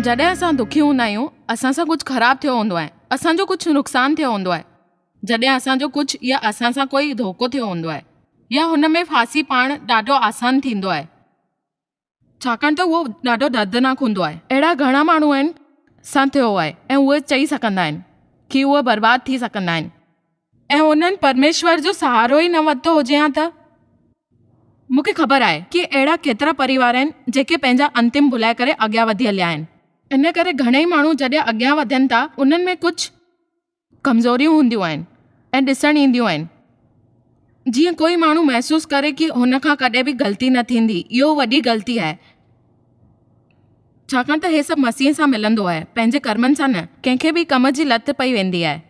جڏهن اسان دکي هوندا آهيون، اسان سان ڪجهه خراب ٿيو هوندو آهي، اسان جو ڪجهه نقصان ٿيو هوندو آهي، جڏهن اسان جو ڪجهه يا اسان سان ڪوئي ڌوڪو ٿيو هوندو آهي يا هن ۾ ڦاسي پاڻ ڏاڍو آسان ٿيندو آهي، ڇاڪاڻ ته اهو ڏاڍو دردناڪ هوندو آهي. اهڙا گهڻا ماڻهو آهن سان ٿيو آهي ۽ اهي چئي سگهندا آهن ڪي اهي برباد ٿي سگهندا آهن. ۽ انهن پرميشور جو سهارو ئي نه ورتو هجي ها ته. مون کي خبر آهي ڪي اهڙا ڪيترا پريوار آهن جيڪي پنهنجا انتم ڀلائي ڪري اڳيان وڌي هليا آهن. ان ڪري گهڻئي ماڻهو جڏهن اڳيان وڌن ٿا انهن ۾ ڪجهه. ڪمزوريون هونديون آهن ۽ ڏسڻ اينديون آهن. جيئن ڪوئي ماڻهو محسوس ڪري ڪي هن کان ڪڏهن به غلطي نه ٿيندي اهو وڏي غلطي آهي. ڇاڪاڻ ته هي سڀ مسيح سان ملندو آهي پنهنجي ڪرمن سان نه. ڪنهن کي به ڪم جي لت پئي ويندي آهي.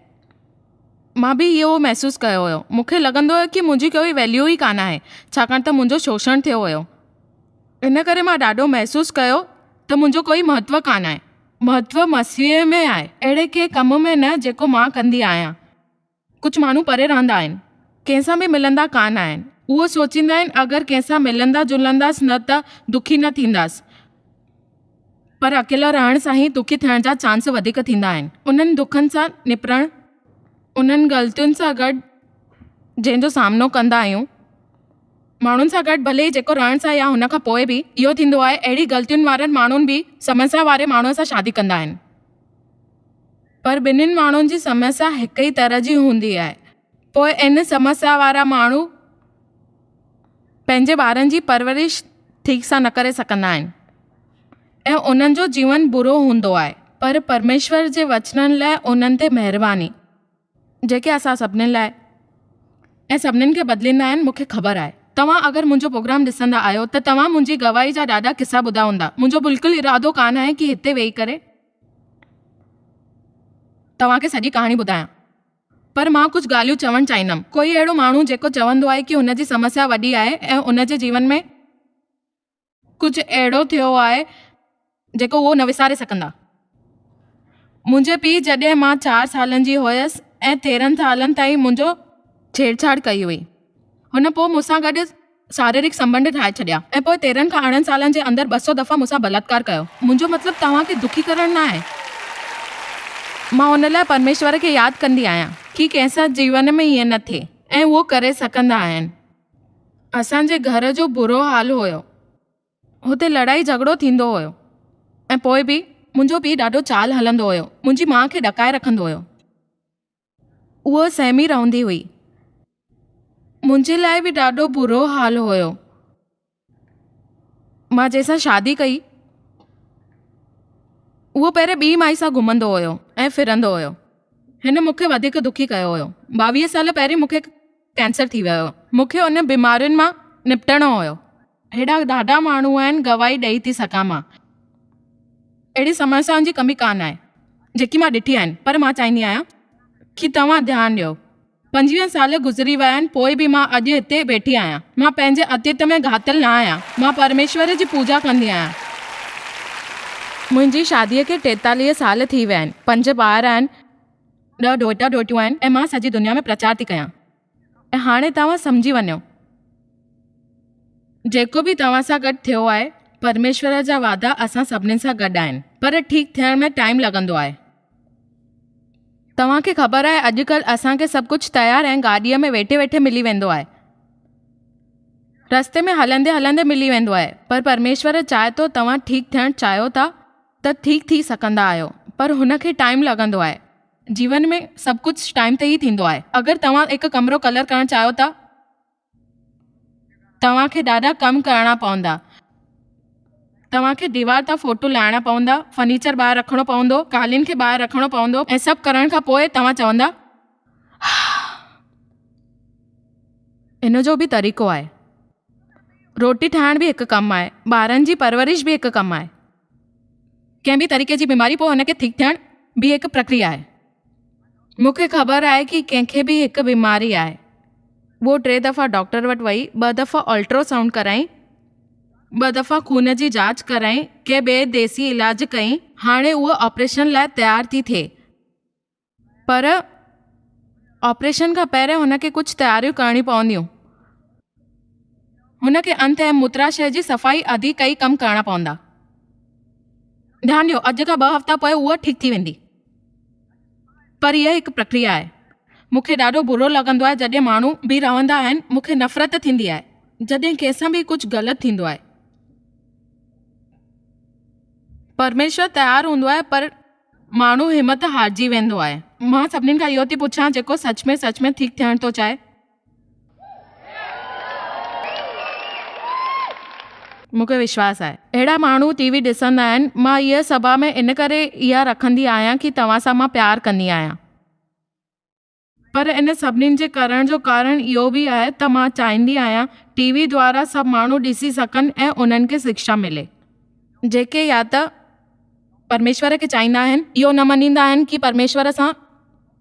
مان به اهو محسوس ڪيو هيو. مون کي لڳندو هيو ڪي منهنجي ڪوئي ويليو ئي ڪانه آهي ڇاڪاڻ ته منهنجو شوشڻ ٿيو هيو. ان ڪري مان ڏاڍو محسوس ڪيو ته منهنجو ڪوئي مهتو ڪانه آهي. مهتو مسيح ۾ آهي، اهڙي ڪنهن ڪم ۾ نه جيڪو مان ڪندي آهيان. ڪجهه ماڻهو پري رهندا آهن، ڪنهن سان به ملندا ڪانه آهن. اهو سوچيندا آهن اگر ڪنهن سان ملندا جلنداس نه ته دکي نه ٿينداس. پر اڪيلو رهڻ سان ئي دکي ٿيڻ جا چانس وڌيڪ ٿيندا آهن. انهن دکن سان نپرڻ، انهن غلطين سان گڏ جنهن جو سامنو ڪندا آهيون. ماڻهن سان گڏ ڀلي جيڪو رهڻ سان يا هن کان پوء به اهو ٿيندو آهي اهڙي غلطين وارن ماڻهن به سمسيا واري ماڻهو سان شادي ڪندا آهن پر ٻنهين ماڻهن جي سمسيا هڪ ئي طرح جي هوندي آهي پوء ان سمسيا وارا ماڻهو پنهنجي ٻارن جي پرورش ٺيڪ سان نه ڪري سگهندا آهن ۽ انهن جو جيون برو هوندو آهي پر پرميشور جي وچنن لاء انهن تي مهرباني. جيڪي اسان سڀني لاء ۽ سڀني کي بدليندا آهن مون کي خبر آهي. توهان اگر منهنجو پروگرام ڏسندا آهيو ته توهان منهنجي گواهي جا ڏاڍا قصا ٻڌا هوندا. منهنجو بلڪل ارادو ڪانه آهي ڪي هتي ويهي ڪري توهان کي سڄي ڪهاڻي ٻڌايان. پر مان ڪجهه ڳالهيون چوڻ چاهيندم. ڪوئي اهڙو ماڻهو جيڪو چوندو آهي ڪي هن جي سمسيا وڏي آهي ۽ ان جي جيون ۾ ڪجهه اهڙو ٿيو آهي جيڪو اهو نه وساري سگهندا. منهنجي پيء جڏهن مان چار سالن جي هيس ۽ 13 سالن تائين منهنجو ڇيڙڇاڙ ڪئي هئي. هن پوء مون سان گڏ شاريرڪ سنٻنڌ ٺاهي ڇڏيا ۽ پوء 13 کان 18 سالن جي اندر 200 دفعا مون سان بلاتڪار ڪيو. منهنجو مطلب توهان کي دکي ڪرڻ نه آهي. مان ان لاء پرميشور کي ياد ڪندي آهيان. ڪي ڪنهن سان جيون ۾ ائين نه ٿئي ۽ اهو ڪري سگهندا آهن. اسان جي گهر جو برو حال هيو. هتي لڙائي جهڳڙو ٿيندو هيو ۽ پوء به منهنجو پيء ڏاڍو چال هلندو هيو. منهنجي ماء کي ڏڪائي رکندو هيو. هوء سهمي رهندي هئي. منهنجي لاء به ڏاڍو برو حال هيو. مان جنهن سان شادي ڪئي، اهو پهرين ٻي مائي سان گهمندو هيو ۽ ڦرندو هيو. هن مون کي وڌيڪ دکي ڪيو هيو. 22 سال پهرين مون کي ڪينسر ٿي ويو هيو. مون کي ان بيمارين مان نپٽڻو هيو. هيڏا ڏاڍا ماڻهو آهن گواهي ڏئي ٿي سگهان مان. اهڙي سمسيائن جي ڪمي ڪانه آهي جيڪي مان ڏٺي آهن پر مان چاهيندي آهيان ڪي توهان ڌيان ڏيو. 25 سال گذري ويا آهن پوء به مان اڄ هتي ويٺي آهيان. مان پنهنجي اتيت ۾ گهاتل نه آهيان. مان پرميشور جي پوڄا ڪندي آهيان. منهنجي شاديء کي 43 سال ٿي ويا آهن. پنج ٻار آهن. ڏهه ڏوهٽا ڏوهٽيون آهن ۽ مان سڄي دنيا ۾ پرچار ٿي ڪيان. ۽ هاڻي توهان سمجهي وڃو. جيڪو به توهان سان گڏ ٿيو آهي، پرميشور جا وعدا اسان سڀني سان گڏ آهن، پر ٺيڪ ٿيڻ ۾ ٽائيم لڳندو آهي. توهان کي خبر آهي اڄڪلهه اسان کي سڀ ڪجهه تيار ۽ گاڏيء ۾ ويٺي ويٺي ملي ويندو آهي. رستي ۾ هلندي هلندي ملي ويندو آهي، پر پرميشور چاهي ٿو توهان ٺيڪ ٿيڻ چاهيو ٿا ته ٺيڪ ٿي سگهندا آهيو پر هن کي ٽائيم لڳندو آهي. جيون ۾ سڀ ڪجهه ٽائيم تي ئي ٿيندو آهي. اگر توهان هڪ ڪمرو ڪلر ڪرڻ چاهيو ٿا توهان کي ڏاڍا ڪم ڪرڻا پوندا. توهان کي ديوار تان فوٽو لاهڻا پوندا، فرنيچر ٻاهر رکڻو پوندو، قالين کي ٻاهر رکڻو پوندو ۽ سڀ ڪرڻ کان پوء توهان چوندا هاء. ان جو به طريقو آهي. روٽي ٺاهڻ به هڪ ڪم آهي، ٻارن جي پرورش به هڪ ڪم آهي. ڪنهن به طريقي جي بيماري پوء ان کي ٺيڪ ٿيڻ به هڪ پرڪريا آهي. مون کي خبر آهي ڪي ڪنهن کي به هڪ بيماري آهي. هوء ٽي دفعا ڊاڪٽر وٽ وئي، ٻه دفعا الٽرا سائونڊ ڪرائين، ٻه دفعا خون جي جاچ ڪرائين، ڪنهن ٻئي ديسي علاج ڪئين، هاڻي هوء آپريشن لاء تيار ٿي ٿئي. پر آپريشن کان پهرين هن کي ڪجهه تياريون ڪرڻيون پونديون. هن کي انت ۽ موتراشيه جي صفائي آدي ڪئي ڪم ڪرڻا پوندا. ڌيان ڏيو، اڄ کان ٻه هفتا پوء اها ٺيڪ ٿي ويندي. پر اها هڪ پرڪريا آهي. مون کي ڏاڍو برو لڳندو آهي جڏهن ماڻهو به روندا آهن، مون کي نفرت ٿيندي آهي جڏهن ڪنهن سان به ڪجهه غلط ٿيندو آهي. پرميشور تيار هوندو آهي پر ماڻهو همت هارجي ويندو آهي. مان سڀني کان اهو ٿي پڇان جيڪو سچ ۾ سچ ۾ ٺيڪ ٿيڻ ٿو چاهي. مون کي وشواس آهي اهڙا ماڻهو ٽي وي ڏسندا آهن. مان اها سڀا ۾ ان ڪري اها رکندي آهيان ڪي توهان سان مان پيار ڪندي آهيان. پر ان سڀني جي ڪرڻ جو ڪارڻ اهو به آهي ته مان چاهيندي آهيان ٽي وي دوارا سڀ ماڻهو ڏسي سگهن ۽ انهن کي شڪشا ملي. جيڪي يا ته پرميشور کي چاهيندا آهن، اهو نه مڃيندا آهن ڪي پرميشور سان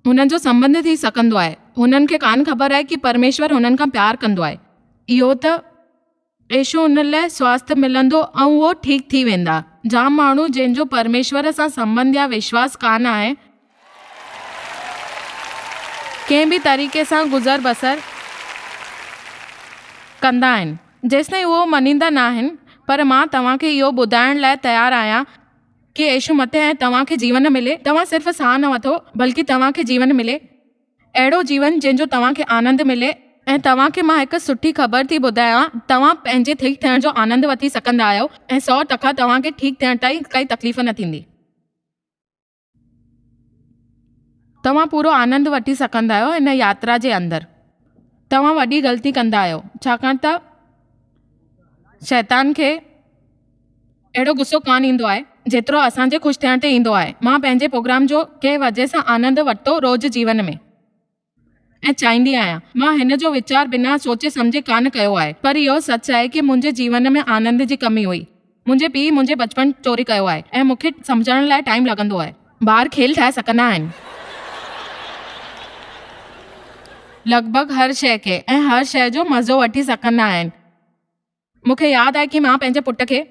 هنن جو سنٻنڌ ٿي سگهندو آهي. هنن کي ڪانه خبر آهي ڪي پرميشور هنن کان پيار ڪندو آهي. اهو ته يشو هن لاء سواسٿ ملندو ۽ اهو ٺيڪ ٿي ويندا. جام ماڻهو جنهن جو پرميشور سان سنٻنڌ يا وشواس ڪانه آهي، ڪنهن به طريقي سان گذر بسر ڪندا آهن، جيستائين اهو مڃيندا ناهن، پر مان توهان کي اهو ٻڌائڻ لاء تيار آهيان ڪي يشو مٿي ۽ توهان کي جيون ملي، توهان صرف ساهه نه وٺو، بلڪه توهان کي جيون ملي، اهڙو جيون جنهن جو توهان کي آنند ملي. ۽ توهان کي مان هڪ سٺي خبر ٿي ٻڌايان، توهان پنهنجي ٺيڪ ٿيڻ جو آنند وٺي سگهندا آهيو ۽ 100% توهان کي ٺيڪ ٿيڻ تائين ڪائي تڪليف نه ٿيندي. توهان پورو آنند وٺي سگهندا آهيو هن ياترا جي اندر. توهان وڏي غلطي ڪندا آهيو ڇاڪاڻ ته شيطان کي اهڙو غصو ڪانه ايندو آهي جيترو اسان جي خوش ٿيڻ تي ايندو آهي. مان پنهنجي پروگرام جو ڪنهن وجهه سان آنند ورتو روز جيون ۾. ۽ چاهيندي آهيان. مان هن جو ويچار بنا سوچي سمجهي ڪانه ڪيو آهي. پر اهو سچ آهي ڪي منهنجي جيون ۾ آنند جي ڪمي هئي. منهنجي پيء منهنجي بچپن چوري ڪيو آهي ۽ مون کي سمجهڻ لاء ٽائيم لڳندو آهي. ٻار کيل ٺاهي سگهندا آهن. لڳ ڀڳ هر شيء کي ۽ هر شيء جو مزو وٺي سگهندا آهن. مون کي ياد آهي ڪي مان پنهنجي پٽ کي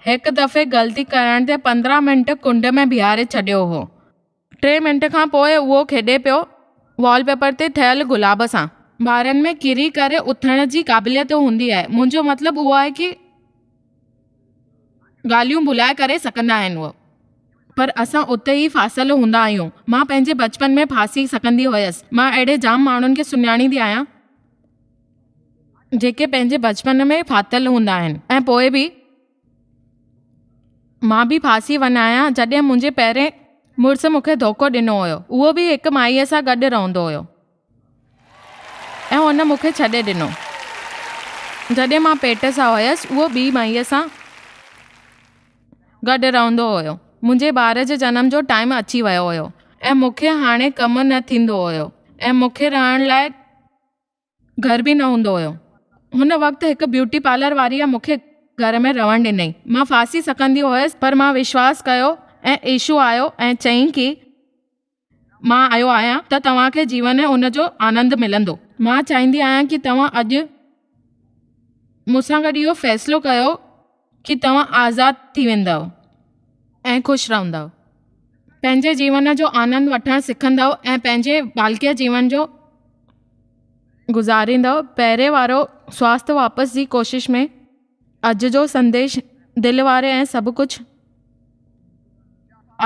هڪ دفعي غلطي ڪرڻ تي 15 منٽ ڪنڊ ۾ بيهاري ڇڏيو هو. ٽي منٽ کان پوء اهو کيڏي پيو وال پيپر تي ٺهيل گلاب سان. ٻارن ۾ ڪري ڪري اٿڻ جي قابليت هوندي آهي. منهنجو مطلب اهو آهي ڪي ڳالهيون ڀلائي ڪري سگهندا آهن اهو. پر اسان اتي ئي ڦاسل هوندا آهيون. مان پنهنجي بچپن ۾ ڦاسي سگهندي هيس. مان اهڙي جام ماڻهن کي سڃاڻيندي آهيان. جيڪي پنهنجي بچپن ۾ ڦاٿل هوندا آهن ۽ پوء به مان به ڦاسي وڃان آهيان جڏهن منهنجي پهرين مڙس مون کي ڌوڪو ڏنو هيو اهو به هڪ مائيء سان گڏ رهندو هيو ۽ هن مون کي ڇڏي ڏنو جڏهن مان پيٽ سان هيس اهو ٻي مائيء سان گڏ رهندو هيو منهنجي ٻار جي جنم جو ٽائيم اچي ويو هيو ۽ مون کي هاڻي ڪم نه ٿيندو هيو ۽ مون کي رهڻ لاء گهر به نه هوندو هيو. هن وقت هڪ بيوٽي پارلر واريء مون کي گهر ۾ رهڻ ڏنائين. مان ڦاسي سگهندي هيس پر مان وشواس ڪيو ۽ يشو آيو ۽ چيائين ڪي مان آيو آهيان ته توهان کي جيون ۽ ان جو آنند ملندو. مان چاهيندي آهيان ڪي توهان اڄ مون سان گڏ اهو فيصلو ڪيو ڪي توهان آزاد ٿي ويندؤ ۽ خوش رهندؤ. پنهنجي جيون جو آنند وٺڻ سکندؤ ۽ پنهنجي ٻالڪيه جيون جو گذاريندؤ. پهرين وارو سواسٿ واپس جي ڪوشش ۾ اڄ جو سنديش دل واري ۽ سڀ ڪجهه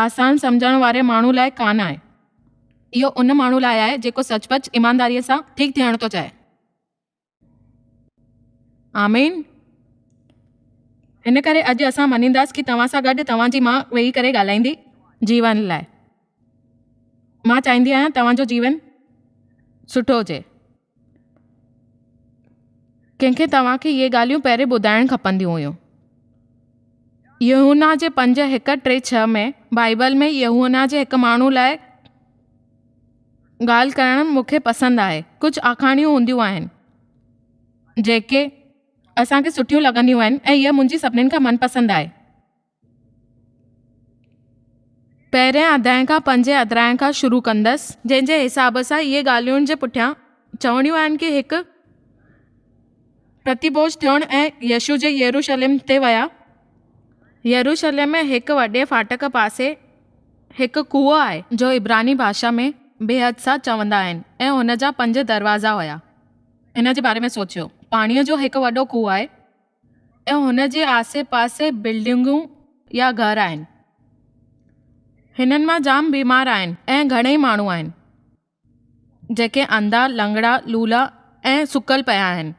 آسان سمجهڻ واري ماڻهو لاء ڪانه آهي. اهو ان ماڻهو لاء آهي جيڪو سچ پچ ايمانداريء سان ٺيڪ ٿيڻ ٿو چاهي. آمين. ان ڪري اڄ اسان مڃينداس ڪي توهان سان گڏ توهان جي ماء ويهي ڪري ڳالهائيندي. جيون لاء مان چاهيندي آهيان توهان جو جيون سٺو هجي. ڪنهن کي توهان کي اهي ڳالهيون پهرين ٻڌائڻ کپنديون هيون. يوحنا جي 5 1 3 6 ۾ بائيبل ۾ يوحنا جي هڪ ماڻهو لاء ڳالهه ڪرڻ مون کي پسند آهي. ڪجهه آکاڻيون هونديون آهن، جيڪي اسان کي سٺيون لڳنديون آهن ۽ هيء منهنجي سڀنين کان من پسند آهي. پهرين اڌياء کان پنجين اڌياء کان شروع ڪندس. جنهن جي حساب سان اهي ڳالهين جي پٺيان چوڻيون آهن ڪي هڪ پرتيڀوج ٿيڻ ۽ يسوع جي يروشلم تي ويا. يروشلم ۾ هڪ وڏي ڦاٽڪ پاسي هڪ کوهه آهي، جو عبراني ڀاشا ۾ بيتسدا چوندا آهن ۽ ان جا پنج دروازا هيا. ان جي باري ۾ سوچيو. پاڻيء جو هڪ وڏو کوهه آهي ۽ ان جي آسي پاسي بلڊنگون يا گهر آهن. هنن مان جام بيمار آهن ۽ گهڻيئي ماڻهو آهن، جيڪي انڌا، لنگڙا، لولا ۽ سڪل پيا آهن.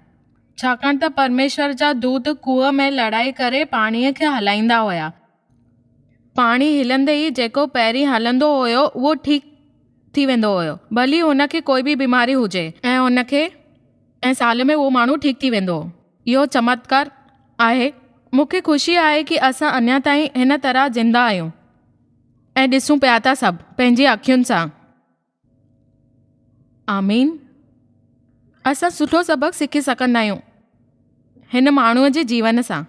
ڇاڪاڻ ته پرميشور جا دوت کوهه ۾ لڙائي ڪري پاڻيء کي هلائيندا هيا. پاڻي هلندي ئي جيڪو پهرين هلندو هيو اهو ٺيڪ ٿي ويندو هيو، ڀلي هن کي ڪوئي به بيماري هجي ۽ هن کي ۽ سال ۾ اهو ماڻهو ٺيڪ ٿي ويندو هو. اهو چمتڪار آهي. مون کي خوشي آهي ڪي اسان اڃا تائين هن طرح زنده آهيون ۽ ڏسون پيا ٿا سڀ پنهنجي اکين سان. آمين. اسان سٺو سبق سکي سگهندا آهيون هن ماڻهوء جي جيون سان.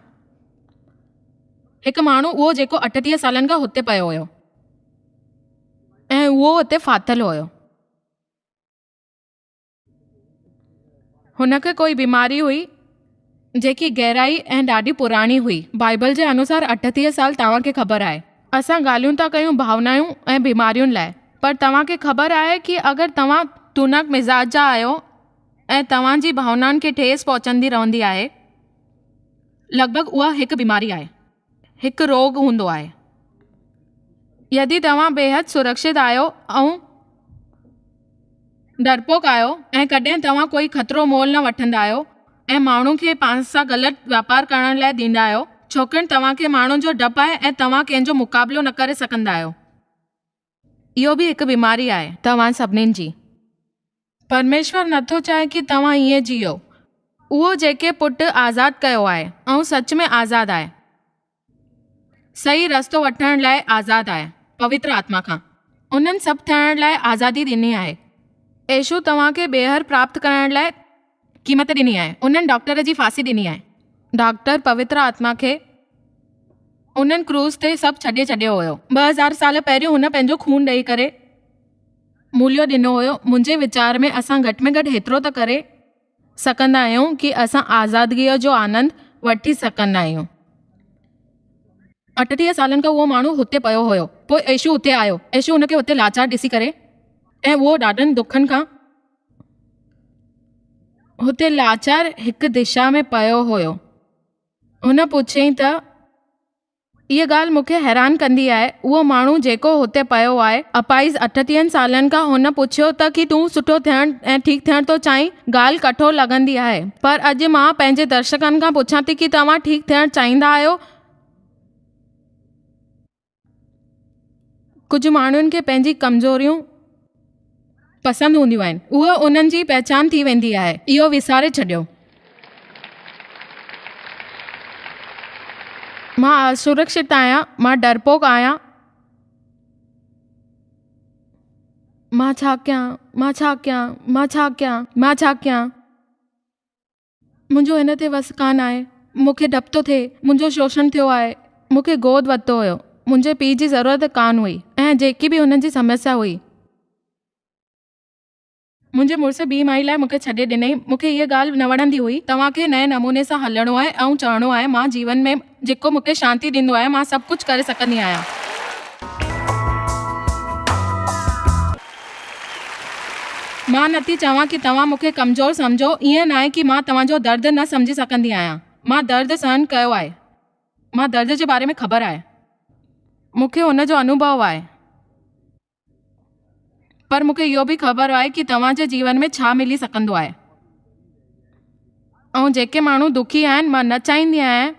هڪ ماڻهو اهو جيڪو 38 سالن کان هتي پيو هيو ۽ اهو هتي ڦاٿل هيو. هن کي ڪوئي بيماري هئي جيڪي گهرائي ۽ ڏاڍي پراڻي هئي. بائيبل جي انوسار 38 سال توهان کي خبر آهي. اسان ڳالهيون ٿا ڪيون ڀاونائون ۽ بيمارين لاء پر توهان کي خبر آهي ڪي اگر توهان تنڪ مزاج جا آهيو ۽ توهان جي ڀاونائن کي ٺيس پهچندي رهندي آهي لڳ ڀڳ اها هڪ بيماري آهي. هڪ روڳ هوندو آهي. يدي توهان بيحد سرڪشت آهيو ۽ ڊرپوڪ آهيو ۽ ڪڏهن توهان ڪوئي خطرو مول نه وٺندا آهيو ۽ ماڻهن کي پاڻ سان غلط واپار ڪرڻ لاء ڏيندا آهيو ڇوڪڻ توهان کي ماڻهن جو ڊپ آهي ۽ توهان ڪنهن جو مقابلو نه ڪري سگهندا آهيو. اهو به هڪ بيماري آهي توهان سڀني جي. پرميشور نٿو چاهي ڪي توهان ائين جيئو. اهو جيڪي پٽ آزاد ڪيو آهي ۽ سچ ۾ آزاد آهي. صحيح رستو وٺڻ لاء آزاد آهي. پوتر آتما کان. انهن سڀ ٿيڻ لاء آزادي ڏني آهي. يسوع توهان کي ٻيهر پراپت ڪرڻ لاء قيمت ڏني آهي. انهن ڊاڪٽر جي ڦاسي ڏني آهي. ڊاڪٽر پوتر آتما کي انهن ڪروس تي سڀ ڇڏي ڇڏيو هيو. 2000 سال پهريون هن پنهنجو خون ڏئي ڪري موليو ڏنو هيو. منهنجي ويچار ۾ اسان گهٽ ۾ گهٽ هيترو ته ڪري. سگهندا آهيون ڪي اسان آزادگيء جو آنند وٺي سگهندا آهيون. 38 سالن کان اهو ماڻهو هتي پيو هيو. پوء يسوع اتي آيو. يسوع هن کي اتي لاچار ڏسي ڪري ۽ اهو ڏاڍن دکن کان. هتي لاچار هڪ دشا ۾ پيو هيو. هن پڇيائين ته. اها ڳالهه مون کي حيران ڪندي آهي، اهو ماڻهو جيڪو هتي پيو آهي، اپاهج اٺٽيهن سالن کان هن پڇيو ته ڪي تون سٺو ٿيڻ ۽ ٺيڪ ٿيڻ ٿو چاهين؟ ڳالهه ڪٺور لڳندي آهي، پر اڄ مان پنهنجي درشڪن کان پڇان ٿي ڪي توهان ٺيڪ ٿيڻ چاهيندا آهيو؟ ڪجهه ماڻهن کي پنهنجي ڪمزوريون پسند هونديون آهن، اها انهن جي پهچان ٿي ويندي آهي، اهو وساري ڇڏيو. مان اسرڪشت آهيان، مان ڊرپوڪ آهيان. مان ڇا ڪيان، مان ڇا ڪيان، مان ڇا ڪيان، مان ڇا ڪيان. منهنجو هن تي وس ڪانه آهي. مون کي ڊپ ٿو ٿئي. منهنجو شوشڻ ٿيو آهي. مون کي گود ورتو هيو. منهنجي پيء جي ضرورت ڪانه هئي ۽ جيڪي به هن جي سمسيا هئي. منهنجي مڙس ٻي مائي لاء مون کي ڇڏي ڏنائين. مون کي هيء ڳالهه نه وڻندي هئي. توهان کي نئين نموني سان هلڻو آهي ۽ چوڻو آهي، مان جيون ۾ جيڪو مون کي شانتي ڏيندو آهي، مان سڀ ڪجهه ڪري سگهندي آهيان. مان نٿي چوان ڪي توهان مون کي ڪمزور سمجهو، ائين ناهي ڪي مان توهان جو درد نه سمجهي سگهندي آهيان. مان درد سهن ڪيو آهي. مان درد جي باري ۾ خبر آهي. مون کي ان جو انوڀو آهي. پر مون کي اهو به خبر آهي ڪي توهان جي جيون ۾ ڇا ملي سگهندو آهي ۽ جيڪي ماڻهو دکي آهن مان نه چاهيندي آهيان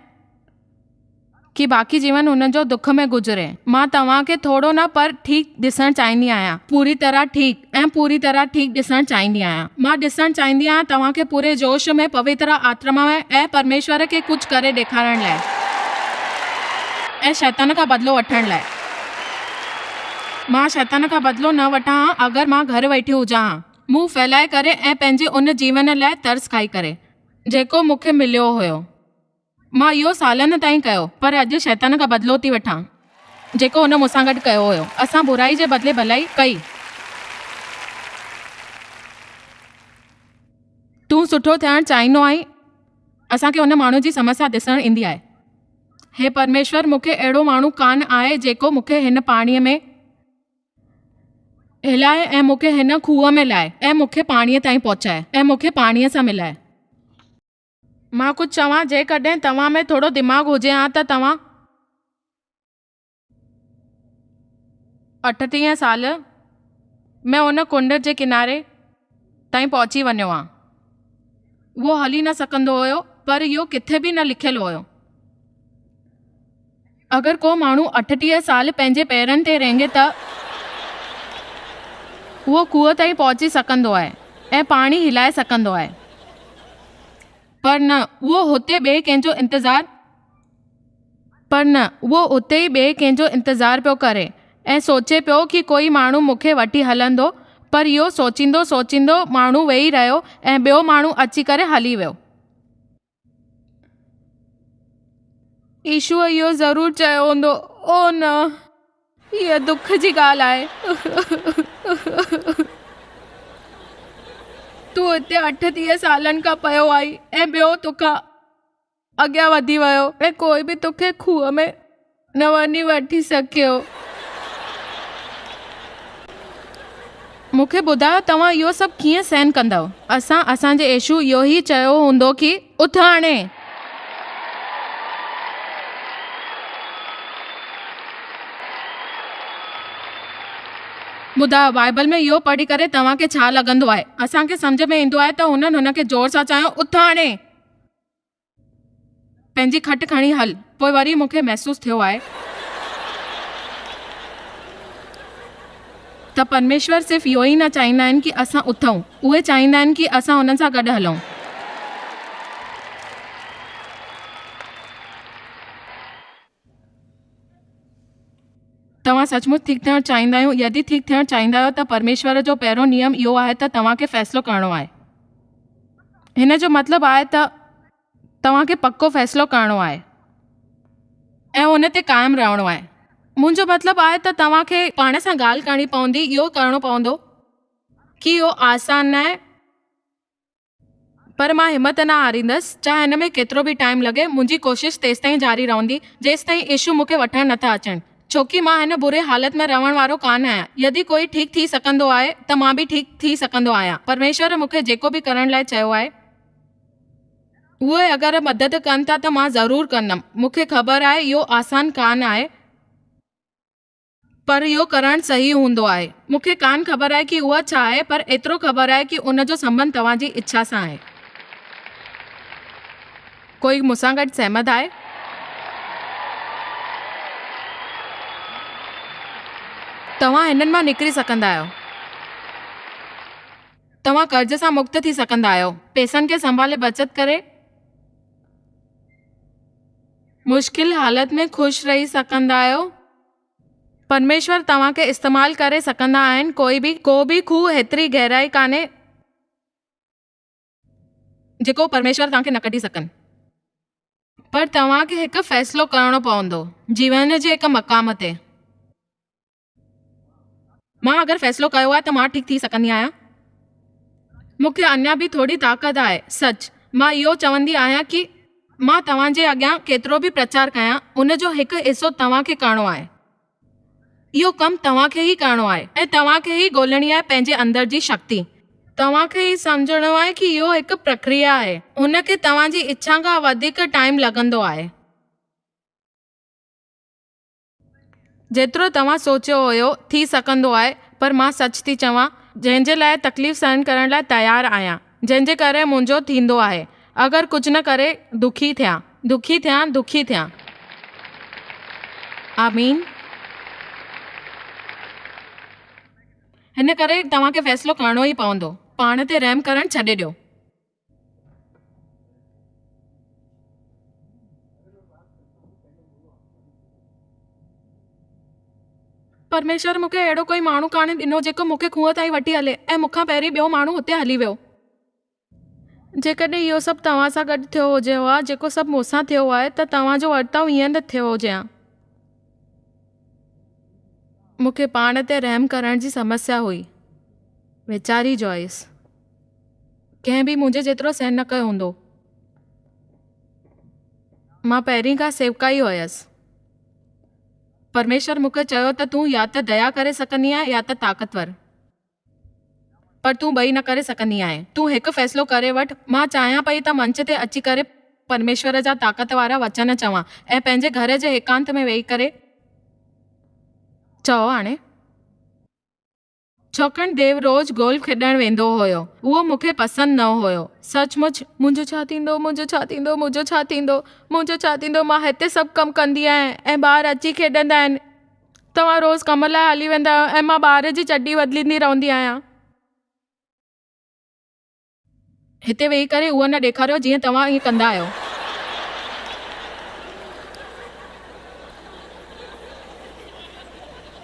ڪي باقي جيون هنن جو دک ۾ گذري مان توهان کي ٿورو نه پر ٺيڪ ڏسڻ چاهيندي آهيان پوري طرح ٺيڪ ۽ پوري طرح ٺيڪ ڏسڻ چاهيندي آهيان مان ڏسڻ چاهيندي آهيان توهان کي پوري جوش ۾ پوتر آتما ۾ ۽ پرميشور کي ڪجهه ڪري ڏيکارڻ لاء ۽ شيطان کان بدلو وٺڻ لاء. مان شيطان کان بدلو نه وٺان ها اگر مان گهر ويٺي هجان ها. منهن ڦهلائي ڪري ۽ پنهنجي ان جيون لاء ترس کائي ڪري. جيڪو مون کي مليو هيو. مان اهو سالن تائين ڪيو. پر اڄ شيطان کان بدلو ٿي وٺان. جيڪو هن مون سان گڏ ڪيو هيو. اسان برائي جي بدلي ڀلائي ڪئي. تون سٺو ٿيڻ چاهيندو آهين؟ اسان کي ان ماڻهو جي سمسيا ڏسڻ ايندي آهي. هي پرميشور مون کي اهڙو ماڻهو ڪانه آهي جيڪو مون کي هن پاڻيء ۾ هلائي ۽ مون کي هن کوهه ۾ لائي ۽ مون کي پاڻيء تائين پهچائي ۽ مون کي پاڻيء سان ملائي. مان ڪجهه چوان، جيڪڏهن توهان ۾ ٿورو دماغ هجي ها ته توهان. 38 سال ۾ ان ڪنڊ جي ڪناري تائين پهچي وڃو ها. اهو هلي نه سگهندو هيو پر اهو ڪٿي به نه لکيل هيو. اگر ڪو ماڻهو 38 سال پنهنجي پيرن تي رينگي ته اهو کوهه تائين پهچي سگهندو آهي ۽ پاڻي هلائي سگهندو آهي. پر نه اهو هتي ٻئي ڪنهن جو انتظار پر نه اهو اتي ئي ٻئي ڪنهن جو انتظار پيو ڪري ۽ سوچي پيو ڪي ڪوئي ماڻهو مون کي وٺي هلندو پر اهو سوچيندو سوچيندو ماڻهو ويهي رهيو ۽ ٻيو ماڻهو اچي ڪري هلي ويو. يسوع اهو ضرور چيو هوندو، او نه! هيء دک جي ڳالهه آهي. تون هتي 38 سالن کان پيو آهين ۽ ٻيو توکان اڳيان وڌي ويو ۽ ڪوئي به توکي کوهه ۾ نه وڃي وٺي سگهيو. مون کي ٻڌايو توهان اهو سڀ ڪيئن سهن ڪندؤ؟ اسان اسان جي يسوع اهو ئي چيو هوندو ڪي اٿ هاڻي! ٻڌايو بائبل ۾ اهو پڙهي ڪري توهان کي ڇا لڳندو آهي؟ اسان کي سمجهه ۾ ايندو آهي ته هنن هن کي زور سان چيو اٿ هاڻي! پنهنجي کٽ کڻي هل. پوء وري مون کي محسوس ٿيو آهي ته پرميشور صرف اهو ئي نه چاهيندا آهن ڪي اسان اٿون، اهي چاهيندا آهن ڪي اسان انهن سان گڏ هلون. توهان سچ مچ ٺيڪ ٿيڻ چاهيندا آهيو؟ يدي ٺيڪ ٿيڻ چاهيندا آهيو ته پرميشور جو پهريون نيم اهو آهي ته توهان کي فيصلو ڪرڻو آهي. هن جو مطلب آهي ته توهان کي پڪو فيصلو ڪرڻو آهي ۽ ان تي قائم رهڻو آهي. منهنجو مطلب آهي ته توهان کي پاڻ سان ڳالهه ڪرڻي پوندي، اهو ڪرڻو پوندو ڪي اهو آسان ناهي. پر مان همت نه هاريندس، چاهي هن ۾ ڪيترو به ٽائيم لڳي، منهنجي ڪوشش تيستائين جاري رهندي، جيستائين يسوع مون کي وٺڻ نه ٿا اچن. ڇوڪي مان هن بري حالت ۾ رهڻ وارو ڪانه آهيان. يدي ڪوئي ٺيڪ ٿي سگهندو آهي ته مان به ٺيڪ ٿي سگهندو آهيان. پرميشور مون کي جيڪو به ڪرڻ لاء چيو آهي، اهي اگر مدد ڪن ٿا ته مان ضرور ڪندم. مون کي خبر آهي اهو آسان ڪانه آهي. پر اهو ڪرڻ صحيح هوندو آهي. مون کي ڪانه خبر آهي ڪي اها ڇا آهي پر ايترو خبر آهي ڪي ان جو سنٻنڌ توهان جي اڇا سان آهي. ڪوئي مون سان گڏ سهمت آهي؟ توهان هنن مان نڪري سگهندا آهيو. توهان قرض سان مڪت ٿي سگهندا آهيو. پئسن کي سنڀالي بچت ڪري. مشڪل حالت ۾ خوش رهي سگهندا آهيو. پرميشور توهان کي استعمال ڪري سگهندا آهن. ڪوئي به ڪو به کوهه هيتري گهرائي ڪانهي جيڪو پرميشور توهان کي نه ڪڍي سگهن. پر توهان کي هڪ فيصلو ڪرڻو پوندو. جيون جي هڪ مقام تي. مان اگر فيصلو ڪيو آهي ته مان ٺيڪ ٿي سگهندي آهيان. مون کي اڃا به ٿوري طاقت آهي. سچ، مان اهو چوندي آهيان ڪي مان توهان جي اڳيان ڪيترو به پرچار ڪيان، ان جو هڪ حصو توهان کي ڪرڻو آهي. اهو ڪم توهان کي ئي ڪرڻو آهي ۽ توهان کي ئي ڳولڻي آهي پنهنجي اندر جي شڪتي. توهان کي ئي سمجهڻو آهي ڪي اهو هڪ پرڪريا آهي. ان کي توهان جي اڇا کان وڌيڪ ٽائيم لڳندو آهي. جيترو توهان سوچيو هيو ٿي سگهندو آهي پر مان سچ ٿي چوان جنهن جي لاء تڪليف سهن ڪرڻ لاء تيار آهيان جنهن جي ڪري منهنجو ٿيندو آهي اگر ڪجهه نه ڪري دکي ٿيان دکي ٿيان دکي ٿيان آمين. هن ڪري توهان کي فيصلو ڪرڻو ئي پوندو. پاڻ تي رحم ڪرڻ ڇڏي ڏيو. پرميشور مون کي اهڙو ڪوئي ماڻهو ڪانه ڏنو جيڪو مون کي کوهه تائين وٺي هلي ۽ مون کان پهرين ٻيو ماڻهو اتي هلي ويو. جيڪڏهن اهو سڀ توهان سان گڏ ٿيو هجي ها، جيڪو سڀ مون سان ٿيو آهي، ته توهان جو ورتاء ائين نه ٿيو هجي ها. مون کي پاڻ تي رحم ڪرڻ جي سمسيا هئي. ويچاري جوائس. ڪنهن به منهنجي جيترو سهن نه ڪيو هوندو. مان پهرين کان سيوڪا ئي هيس. پرميشور مون کي چيو ته تون يا ته ديا ڪري سگهندي آهين يا ته طاقتور. پر تون ٻئي نه ڪري سگهندي آهين. تون هڪ فيصلو ڪري وٺ. مان چاهيان پئي ته منچ تي اچي ڪري پرميشور جا طاقت وارا وچن چوان ۽ پنهنجي گهر جي ايڪانت ۾ ويهي ڪري. چئو هاڻي. ڇاڪاڻ ديو روز گولف کيڏڻ ويندو هيو. اهو مون کي پسند نه هيو. سچ مچ. منهنجو ڇا ٿيندو؟ منهنجو ڇا ٿيندو؟ منهنجو ڇا ٿيندو؟ منهنجو ڇا ٿيندو؟ مان هتي سڀ ڪم ڪندي آهيان ۽ ٻار اچي کيڏندا آهن. توهان روز ڪم لاء هلي ويندا آهيو ۽ مان ٻار جي چڍي بدليندي رهندي آهيان. هتي ويهي ڪري اهو نه ڏيکاريو جيئن توهان ائين ڪندا آهيو.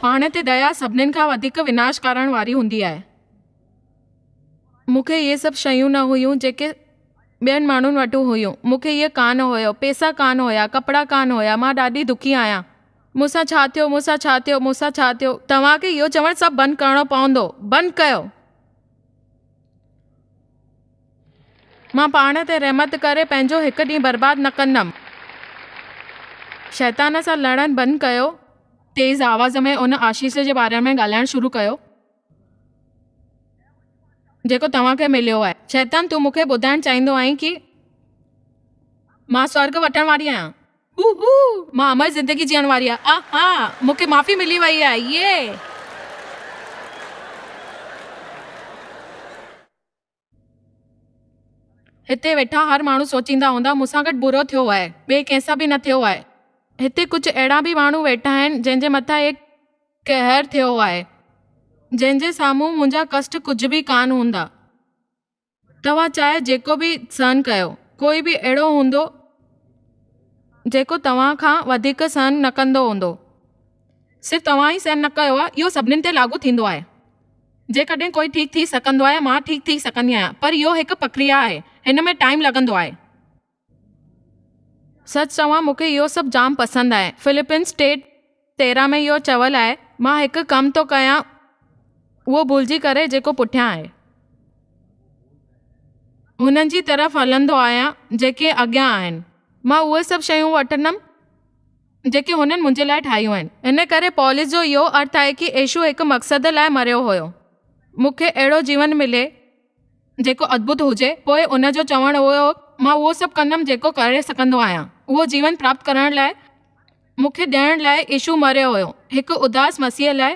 پاڻ تي ديا سڀنين کان وڌيڪ وناش ڪرڻ واري هوندي آهي. مون کي اهي سڀ شيون نه هيون جيڪي ٻين ماڻهن وٽ هيون. مون کي اهي ڪانه هيو. پيسا ڪانه هيا. ڪپڙا ڪانه هيا. مان ڏاڍي دکي آهيان. مون سان ڇا ٿيو؟ مون سان ڇا ٿيو؟ مون سان ڇا ٿيو؟ توهان کي اهو چوڻ سڀ بند ڪرڻو پوندو. بند ڪيو. مان پاڻ تي رحمت ڪري پنهنجو هڪ ڏينهن برباد نه ڪندم. شيطان سان لڙڻ بند ڪيو. تيز آواز ۾ ان آشيش جي باري ۾ ڳالهائڻ شروع ڪيو، جيڪو توهان کي مليو آهي. شيطان، تون مون کي ٻڌائڻ چاهيندو آهين ڪي مان سورڳ وٺڻ واري آهيان؟ هو هو! مان امر زندگي جيئڻ واري آهيان. آها! مون کي معافي ملي وئي آهي. يي! هتي ويٺا هر ماڻهو سوچيندا هوندا مون سان گڏ برو ٿيو آهي، ٻئي ڪنهن سان به نه ٿيو آهي. هتي ڪجهه اهڙا به ماڻهو ويٺا آهن جنهن جي مٿان هي قهر ٿيو آهي، جنهن جي سامهون منهنجا ڪشٽ ڪجهه به ڪانه هوندا. توهان چاهي جيڪو به سهن ڪيو، ڪوئي به اهڙو هوندو جيڪو توهان کان وڌيڪ سهن نه ڪندو هوندو. صرف توهان ئي سهن نه ڪيو آهي، اهو سڀني تي لاڳو ٿيندو آهي. جيڪڏهن ڪوئي ٺيڪ ٿي سگهندو آهي، مان ٺيڪ ٿي سگهندي آهيان، پر اهو هڪ پرڪريا آهي، هن ۾ ٽائيم لڳندو آهي. سچ چوان مون کي اهو سڀ جام پسند آهي. فلپينز 3:13 ۾ اهو چيل آهي، مان هڪ ڪم ٿو ڪيان اهو ڀلجي ڪري جيڪو پٺيان آهي. هنن جي طرف هلندو آهيان جيڪي اڳيان آهن. مان اهي سڀ شيون وٺندم جيڪي هنن منهنجي لاء ٺاهيون آهن. ان ڪري پولس جو اهو ارٿ آهي ڪي يسوع هڪ مقصد لاء مريو هيو. مون کي اهڙو جيون ملي جيڪو ادڀت هجي، پوء ان جو چوڻ هيو، مان اهو سڀ ڪندم جيڪو ڪري سگهندو آهيان. اهو جيون پراپت ڪرڻ لاء مون کي ڏيڻ لاء يسوع مريو هيو. هڪ اداس مسيح لاء.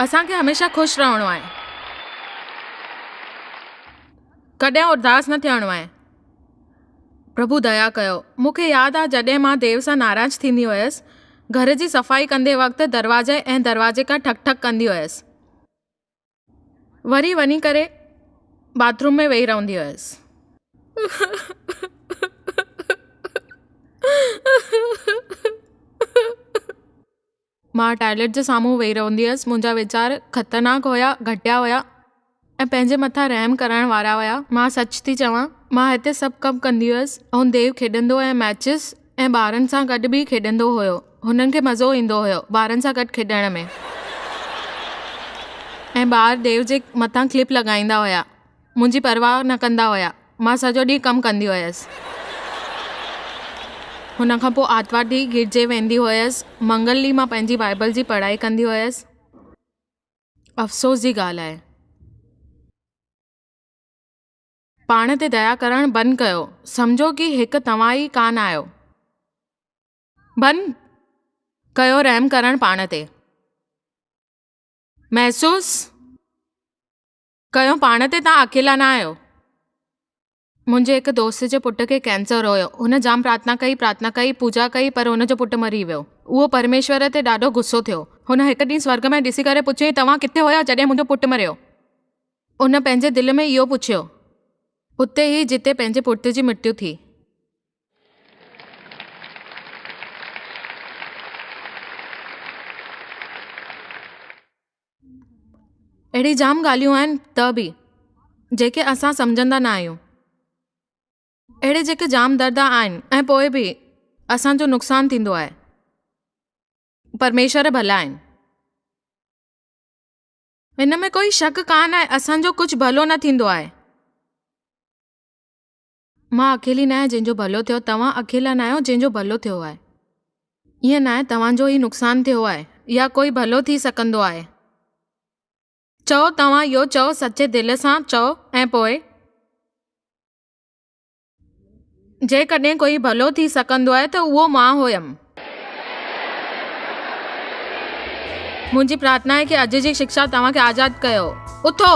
اسان کي هميشه خوش رهڻو آهي. ڪڏهن اداس نه ٿيڻو آهي. پرڀو ديا ڪيو. مون کي ياد آهي جڏهن مان ديو سان ناراض ٿيندي هيس، گهر جي صفائي ڪندي وقت دروازي ۽ دروازي کان ٺڪ ٺڪ ڪندي هيس. وري وڃي ڪري باٿ روم ۾ ويهي رهندي هيس. مان ٽوائليٽ جي سامهون ويهي رهندي هيس منهنجا ويچار خطرناڪ هيا گهٽيا هيا ۽ پنهنجي مٿان رحم ڪرڻ وارا هيا. مان سچ ٿي چوان مان هتي سڀ ڪم ڪندي هيس ۽ ديو کيڏندو ۽ ميچز ۽ ٻارن سان گڏ به کيڏندو هيو. هنن کي مزو ايندو هيو ٻارن سان گڏ کيڏڻ ۾. ۽ ٻار ديو جي مٿان ڪلپ لڳائيندا هيا. منهنجي پرواهه نه ڪندا هيا. مان سڄو ڏينهن ڪم ڪندي هيس. هن کان پوء آتوار ڏينهن گرجي ويندي هيس. منگل ڏينهن مان پنهنجي بائيبل جي پڙهائي ڪندي هيس. افسوس جي ڳالهه آهي. پاڻ تي ديا ڪرڻ بند ڪيو. سمجهو ڪي هڪ توهان ئي ڪانه آهيو. بند ڪيو رحم ڪرڻ پاڻ تي. محسوس ڪيو پاڻ تي توهان اڪيلا نه آهيو. منهنجي هڪ دوست جي پٽ کي ڪينسر هيو. هن جام پرارٿنا ڪئي، پرارٿنا ڪئي، پوڄا ڪئي پر هن جو پٽ مري ويو. اهو پرميشور تي ڏاڍو غصو ٿيو. هن هڪ ڏينهن سورڳ ۾ ڏسي ڪري پڇيائين توهان ڪٿي هيا جڏهن منهنجو پٽ مريو؟ هن پنهنجي دل ۾ اهو پڇيو. اتي ئي جتي پنهنجي پٽ جي مرتيو ٿي. اهڙي جام ڳالهيون آهن ته به جيڪي اسان سمجهندا نه آهيون. اهڙي جيڪي جام درد آهن ۽ پوء به اسان جو نقصان ٿيندو آهي. پرميشور ڀلا آهن. هن ۾ ڪوئي شڪ ڪانه آهي اسان جو ڪجهه ڀلو نه ٿيندو آهي. مان اڪيلي نه آهيان جنهن جو ڀلو ٿيو، توهان اڪيلا نه آهيو جنهن جو ڀلو ٿيو آهي. ائين نه آهي توهان جو ئي نقصان ٿيو آهي يا ڪوئي ڀلو ٿي سگهندو آهي. چئو توهان اهو چئو سچي دل سان چئو ۽ پوء. جيڪڏهن ڪوئي ڀلو ٿي سگهندو آهي ته اهو مان هيم. منهنجي پرارٿنا آهي ڪي اڄ جي شڪشا توهان کي آزاد ڪيو. اٿو!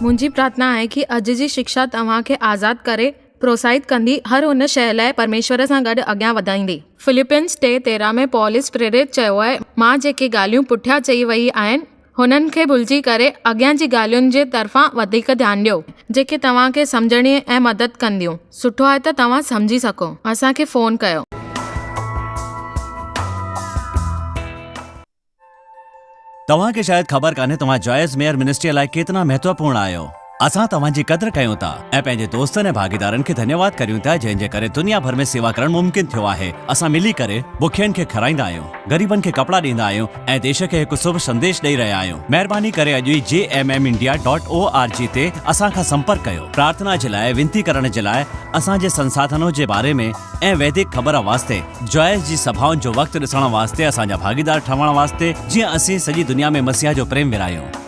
منهنجي پرارٿنا آهي ڪي اڄ جي شڪشا توهان کي آزاد ڪري. پروتساهت ڪندي هر ان شيء لاء پرميشور سان گڏ اڳيان وڌائيندي. فلپينس 3:13 ۾ پولس پريرت چيو آهي، مان جيڪي ڳالهيون پٺيان چئي وئي آهن، هنن کي ڀلجي ڪري اڳيان جي ڳالهين جي طرفان وڌيڪ ڌيان ڏيو، جيڪي توهان کي سمجهڻ ۽ مدد ڪنديون. سٺو آهي ته توهان سمجهي سگهو. اسان کي فون ڪيو. توهان کي شايد خبر ڪانهي توهان جوائس ميئر منسٽريء لاء ڪيتنا مهتوپورڻ آهيو. اسان توهان جي قدر ڪيون ٿا ۽ پنهنجي دوستن ۽ ڀاڳيدارن کي ڌنيواد ڪريون ٿا جنهن جي ڪري دنيا ڀر ۾ سيوا ڪرڻ ممڪن ٿيو آهي. اسان ملي ڪري بکين کي کارائيندا آهيون، غريبن کي ڪپڙا ڏيندا آهيون ۽ ديش کي هڪ شڀ سنديش ڏئي رهيا آهيون. مهرباني ڪري اڄ ئي J M M India dot O R G تي اسان کان سمپرڪ ڪيو. پرارٿنا جي لاء وينتي ڪرڻ جي لاء اسان جي سنساڌنو جي باري ۾ ۽ ويدڪ خبر واسطي جوائس جي سڀائن جو وقت ڏسڻ واسطي اسان جا ڀاڳيدار ٺهڻ واسطي جيئن اسين سڄي دنيا ۾ مسيح جو پريم ورهايون.